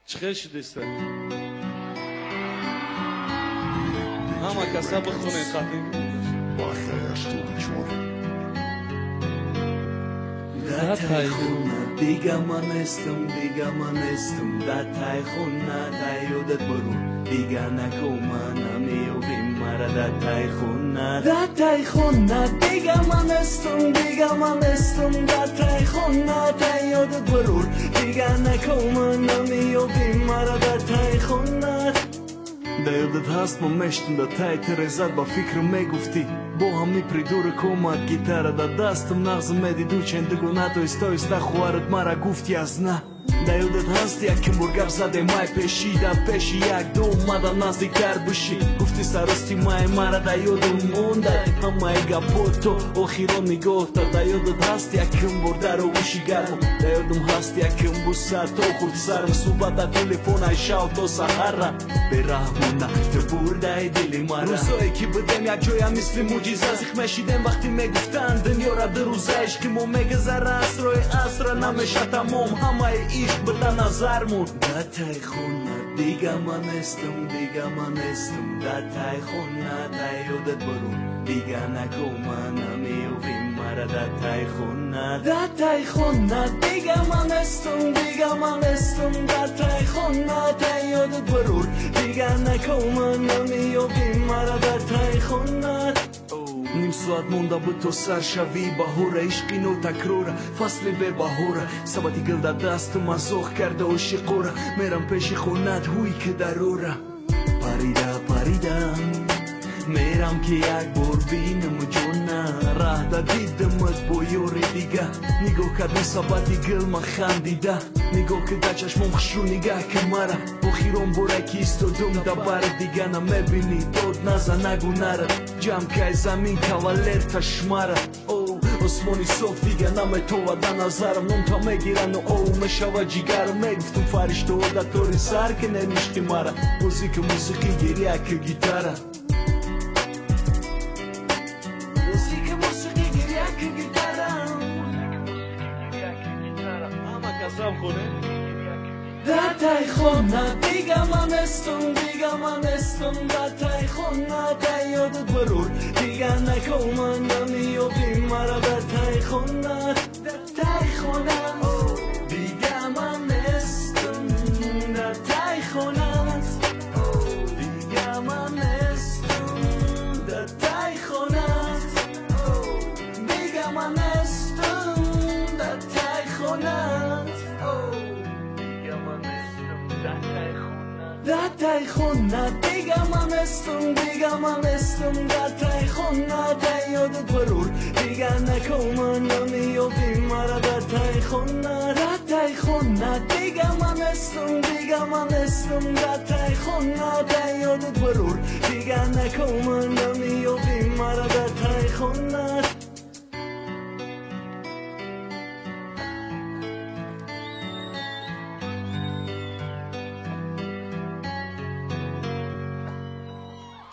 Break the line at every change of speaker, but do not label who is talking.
Чӣ хел шудеста? Ҳама каса бихонед қатъин.
Дар тай хона дига ман нестам, дига ман нестам. Дар тай хона дар ёдат буру, дига нако ман намеёбим мара дар тай хона. Дар тай хона дига ман нестам, дига ман нестам. Дар тай хона дар ёдат буру, дига нако ман намеёбим мара дар тай хона. Дар ёдат ҳаст ман мештум дар таи тирезат, ба фикрам мегуфтӣ бо ҳами придурок омад гитара дар дастам, нағзм медиду чендугона тоиста оиста хоҳарат мара гуфт язна. Дар ёдат ҳаст яким бор гап задем май пеши, дар пеши як ду омадам наздиктар бишӣ, гуфти сарости май мара дар ёдам мондай ҳамаи гапото охирон нигоҳта. Дар ёдат ҳаст яким бор дар оғӯши гарму, дар ёдам ҳаст яким буса то хурд сарм, суҳбат дар телефон ай шав то саҳара. Бераҳмона ту бурдаи дили мара. Рӯзое ки будем якҷоя мисли мӯъҷиза, зиқ мешидем вақте мегуфтанд дунёра ду рӯза, ишқи мо мегузара асрои асра намеша тамом, ҳамаи ишқ буда назармон. Дар тай хона дига ман нестам, дига ман нестам. Дар тай хона дар ёдат буру, дига нако ман намеёбим мара дар тай хона. Дар тай хона дига ман нестам, дига ман нестам. Дар тай хона дар ёдат буру, дига нако ман намеёбим мара дар тай хона. Ним соат монда буд то сар шавӣ баҳора, ишқи нотакрора, фасли бебаҳора. Сабати гил дар дастам азоқ карда ошиқора, мерам пеши хонат ҳуй ки дарора. Парида паридам мерам ки як бор бинам ҷона, раҳда дидамат бо ёри дига. Нигоҳ кардам сабати гил ман хандида, нигоҳ ки дар чашмом хушрӯ нигаҳ ки мара. Охирон боре ки истодум дар бари дига, намебинӣ дод наза нагу нара. Ҷамъ кай замин кавалер ташмара. О осмони соф дига наметова дар назарам, номта мегирану оу мешава ҷигарам. Мегуфтум фариштаҳо дар тори сар ки неништи мара, бозӣ ки мусиқӣ гиря ки гитара. Дар тай хона дига ман нестам, дига ман нестам. Дар тай хона дар ёдат бурур, дига нако ман намеёбим мара дар тай хона. Дар тай хона дига ман нестам, дар тай хона дига ман нестам. Дар тай хона дига ман нестам, дар тай хона. Дар тай хона дига ман нестам, дига ман нестам. Дар тай хона дар ёдат бурур, дига нако ман намеёбим мара дар тай хона. Дар тай хона дига ман нестам, дига ман нестам. Дар тай хона дар ёдат бурур, дига нако ман